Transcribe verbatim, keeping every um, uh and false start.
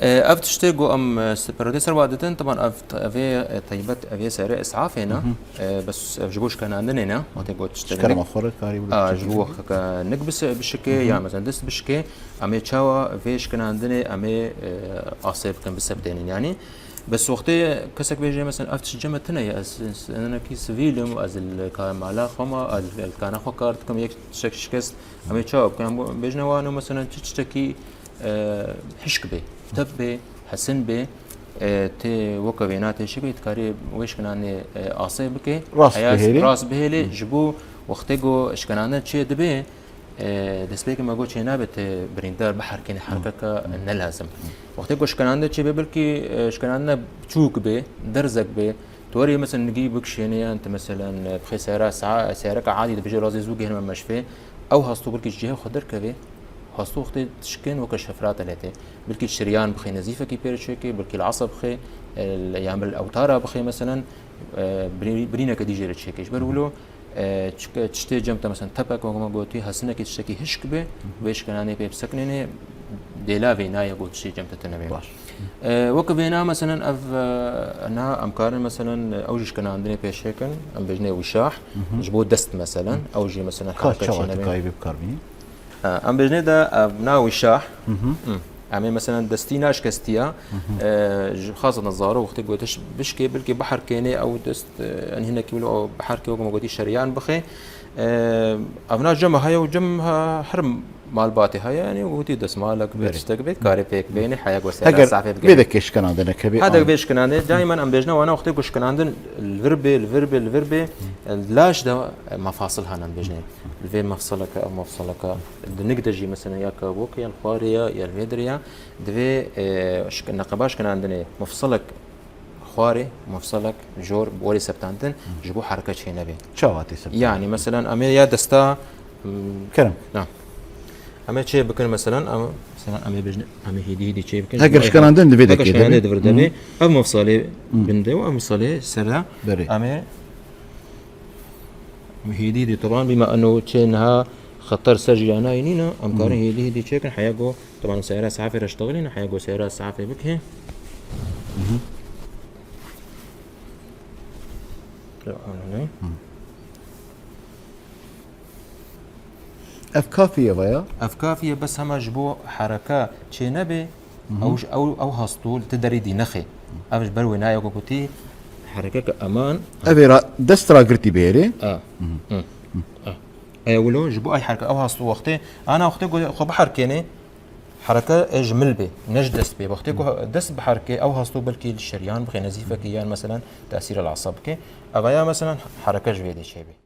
E, ev tiştê ku em, e, se-, perodê ser wa didin, teban ev, ev ê, e, taybet, ev ê sere isafê ne. E, bes ev ji bo şkenandinê ne, wextê ku tiştê Şikar dinik. Ma xwe re karî bû A, ji bo wexteke nik bise-, bişike, ya mesela dest bişike, em ê çawa vê şkenandinê em ê, e, asê bikin, bisebtênin. Yani, bes wextê kesek bêje, mesela, ev tişt cem me tune ye, ez, ez hinekî sivîl im, ez li ka-, mala xwe ma, ez li, li kana xwe kar dikim, yek tiştek şikest, em ê çawa bikin? Em bêjine wan, mesela, çi tiştekî e, hişk bê, tep bê, hesin bê, e, tê weke vêna tê şik bê, dikarê wê şkinanê, e, asê bike, Rast heya bihêlê. Rast bihêlê, ji bo wextê ku şkinandin çê dibe, e, destpêkê me got çê nabe tê birîndar biherkêne herkeke ne lazim. Wextê ku şkinandin çê bê, belkî, e, şkinandina çûk bê, derzek bê, Tu werî mesela nigî bikişênê yan tu mesela bixê seyara sa-, seyareka adî dibêje lazê zû gihênime meşfê, ew hastû belkî ji cihê xwe derkevê, hastû wextê dişkên weke şefrate lê tê. Belkî şiryan bixê nezîfekî pê re çêkê, belkî li esa bixê, e, yan bil ewtara bixê mesela, e, birî-, birîneke dî jê re çêkê. Ji ber wilo, e, çike-, tiştê cem te mesela tepek weke me gotî, hesinekî tiştekî hişk be, vê şkenanê pê biseknênê, dêla vê nayê ku tiştê cem te tune bê. Baş. E, weke vêna, meselen, ev, e, niha em karin, meselen, ew jî şkenandinê pêşê kin, em bêjinê wişah, ji bo dest, meselen, ew jî, meselen, Ka hereket çawa çênebê. Dikayî bê bikarbînî? E, em bêjinê de, ev na wişah, Hı. Em ê, meselen, destî naşkestiya, e, ji xaseten zaro wextê gotiş bişkê, belkî biherkênê ew dest, e, en hinekî wilo biherkê, wek me gotî şeriyan bixê. E, ev na cem heye û cem ha-, her malbatê heye, yani, wekî destmalek bê, Berê. Tiştek bê, karê pêk bênê, heya ku sera Heger safê bikê. Vê de kêşkenandine kebê Hada an- vê şkinandê, daimen em bêjine wana wextê ku şkinandin li vir bê, li vir bê, li vir bê, laş de, e, mefasil hene em bêjine. Li vê mefseleke, ev mefseleke, di nik de jî mesela ya ke wek ya li xwarê ya, ya li vê derê ya, divê, e, şk-, neqeba şkinandinê mefselek xwarê, mefselek jor, werê septandin, ji bo hereke çênebê. Çawa tê septandin? Yani, meselen, em ê ya desta, mm, Kerem. Na. Em ê çê bikin, meselen, em, meselen, em ê bêjin, em ê hêdî hêdî çê bikin. Heger şkenandin divê de Heger kê şkenandin dibê. Divê de bê. Ev mefsalê bin de û ev mefsalê ser de. Berê. Em ê hêdî hêdî, teban, bîma eno çê niha xeter ser jî ya nayê nîne, em karin hêdî hêdî çêkin, heya go Teban seyara safê re ştexilîne, heya ku seyara safê bike. Ev kafî ye vaya? Ev kafî ye, bes hema ji bo hereke çê nebe, ew ji, ew, ew hastû li ti derî dî nexê. Ev ji ber wê nayê ku gotî herekeke eman. Ev ê ra-, dest ragirtî bêrê? A. Hı. A. Eya wilo ji bo ay hereke, ew hastû wextê, ana wextê ku xwe biherkênê, Hereke e ji mil bê, ne ji dest bê. Wextê ku dest biherike, ew hastû belkî li şeriyan bixê, nezîfekî yan meselen tesîr el asa bike. Evaya meselen hereke ji vê dê çêbê.